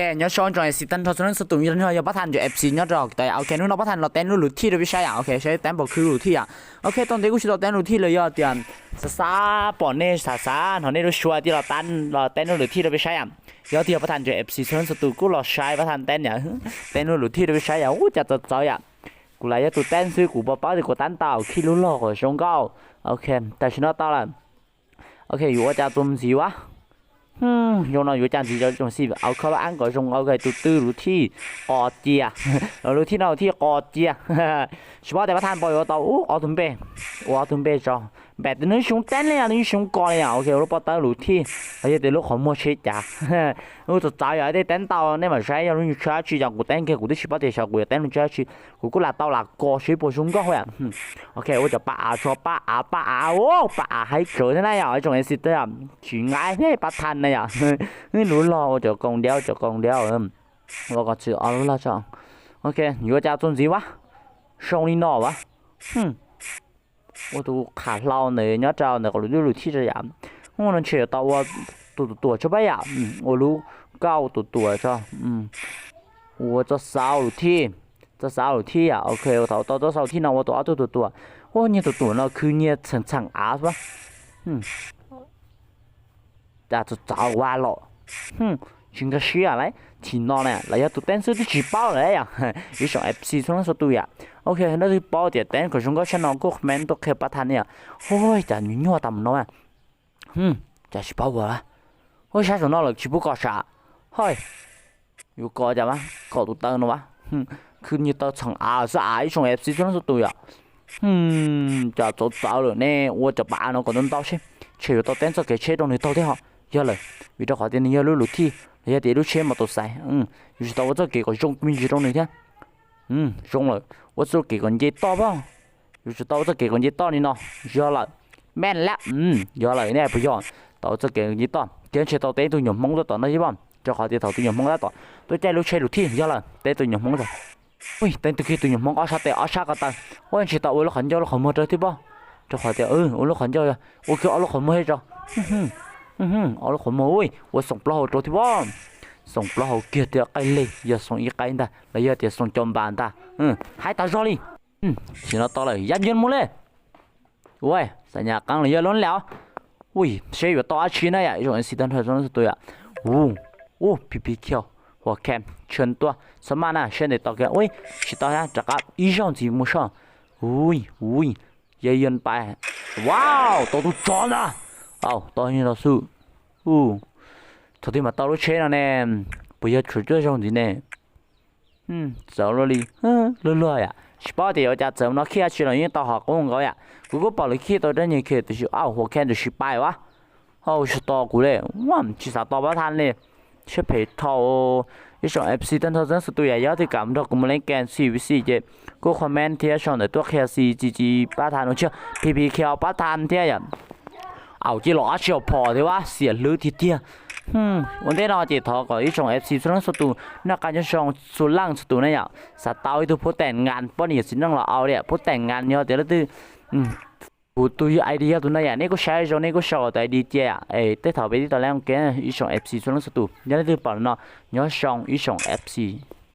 Nyob zoo tsoom F C tag nrho txhua leej txhua tus, yog pab tham tsoom F C nyob rau tod. Ok, hnub no pab tham los teeb lub lus thij rau peb saib yom. Ok, saib teeb npaum khw lus thij yom. Ok, tau ntev kuj tsis tau teeb lus thij lawm, yog tias xav xav pom nej xav xav hnov nej lub suab thiaj los teeb lub lus thij rau peb saib yom. Yog tias pab tham tsoom F C txhua leej txhua tus kuj los saib pab tham teeb yom, teeb lub lus thij rau peb saib yom. Ua cas txawv txawv yom. Kuv lam yog tus teeb xwb kuv puas paub tias kuv teeb tau khij lub log kom zoo nkauj. Ok, tam sim no tau lawm. Ok, yuav ua cas txuas ntxiv ua. Zoo no yuav cas ntxiv, tsoom F C, au kho lub ab kom zoo. Ok, tus twg lus thij qos cia. Lub thij no lus thij qos cia. Tsis paub tias pab tham npaum yuav tau ua ob tug npe, ua ob tug npe tso. Npam tus nws xyoob teeb li, nws xyoob kos li yom. Ok, ua lub pob tawb lus thij, los yog tias lub qhov muag tsheb cav. Lub txawv txawv yom, tej teeb tau nej mam saib yog lub nyuag tshuaj dab tsi, yog kuv teeb kiag kuv twb tsis paub tias xyov kuv yuav teeb lub tshuaj dab tsi. Kuv kuj lam tau lam kos seb puas zoo nkauj yom. Ok, ua cov paj av tso, paj av, paj av, paj av haib tsawv thiab na yom, ib tsoom F C tsis nqaij thiab pab tham na yom. Lub log ua cov koos diav, ua cov koos diav, ua kom txwm ob lub log tso. Ok, yuav ua cas txuas ntxiv ua. Zoo li no ua. Ua tus qham hlau ntawd nyob rau ntawm qhov lub lus thij tso yom. Ua no ntshe yuav tau ua tus tuam tuam tso pab yom. Ua lub kauj tuam tuam tso. Ua txoj xauv lus thij, txoj xauv lus thij yom. Ok, ua tau tau txoj xauv lus thij no ua tus ob tug tuam tuam. Ua nyiag tuam tuam no khwv nyiag txheem txheem av xwb. Cas txawv txawv ua los. Tsis nkag siab lawm, chim no na los yog tus teeb xwb twb tsis paub lawm yom. Ib tsoom F C txhua leej txhua tus yom. Ok, leej twg paub tias teeb kom zoo nkauj tshaj no kuj comment tuaj qhia pab tham yom. Ua cas nyuaj nyuaj tas mus no. Cas tsis paub ua. Ua sab saum no lawm tsis pub kos sav. Hoj, yuav kos cas, kos tus taw no a. Khwv nyiag taw txheem av xwb av, ib tsoom F C txhua leej txhua tus yom. Cas txawv txawv lawm ne, ua cov paj av no kom ntau ntau seb, ntshe yuav tau teeb txoj kev tsheb rau nws taug thiab ho. Yog lawm, vim rau qhov tias nws yog lub lus thij los yog tias lub tsheb mos taus xais, yuav tsum tau ua txoj kev kom zoo me ntsis rau nws thiab. Zoo lawm, ua txoj kev kom nce toj pab. Yuav tsum tau ua txoj kev kom nce toj li no. Yog lawm, meej lab, yog lawm, nej puas yog? Tau ua txoj kev nce toj thiab ntshe tau teeb tus nyuam Hmoob tuaj tom no thiab pab, rau qhov tias thaum tus nyuam Hmoob tab tom tuaj caij lub tsheb lus thij. Yog lawm, teeb tus nyuam Hmoob tso. Ui, teeb tus kiag tus nyuam Hmoob ob sab tes ob sab ko taw. Ua ntshe tau ua lub qhov ncauj lub qhov muag rau thiab pab, rau qhov tias ua lub qhov ncauj ua kiag ob lub qhov muag thiab tso. Ob lub qhov muag, ui, ua xoom plaub hau rau thiab pab. Xoom plaub hau kiag thiab qaij leg, yog xoom ib qaib ntag los yog tias xoom cov npas ntag. Haib tas zog li. Sim no tau lawm, yaj ncuj mus li. Ua, xam nyas qeeb los yog lub lawm. Ui, seb yuav tau dab tsi na yom, ib tsoom F C tag nrho txhua leej txhua tus yom. Ub, ub, P P Q, Hua Khem, Tshee Tuaj, txhob maj na, seb ntes tau kiag. Ui, tsis tau thiab, rov qab ib zaug ntxiv mus soj. Ui, ui, Yaj Yuj Pais. Wow, tau tus tsov ntag. Au, tau ib zaug xwb. Ub, thaum twg mam tau lub tsheb no ne, puas yog tshuav cuaj zaug ntxiv ne? Txawv luaj li, luag luag yom. Tsis paub tias yuav ua cas txawv no khij dab tsi los yeej tau hom qub nkaus yom. Kuv kuj pom lawv khij tau dab nyeg kiag tiam sis, au, Hua Khem tus sib pais ua. Hau tsis tos kuv li, tsis xav tos pab tham li. Siab phem dhau. Ib tsoom F C tag nrho txhua leej txhua tus yom, yog leej twg kam nrog kuv mus leej kev C V C ces kuj comment thiab sau ntawv tuaj qhia xis tsis tsis pab tham no thiab P P Q pab tham thiab yom. Au, cia los ob tsi hauv phom thiab ua xiam hlwb tiag tiag. Ua ntej no ces thov kom ib tsoom F C txhua leej txhua tus noj qab nyob zoo txhua leej txhua tus na yom. Xav tau ib tug phub teem nkas poj niam txiv neej los au li, phub teem nkas yog tias leej twg, kuv tus I D yog tus no yom, nej kuj saib zoo nej kuj sau tus I D cia yom. Es tej thaum peb tib tau lab ke ib tsoom F C txhua leej txhua tus, yog leej twg pom no, nyob zoo ib tsoom F C.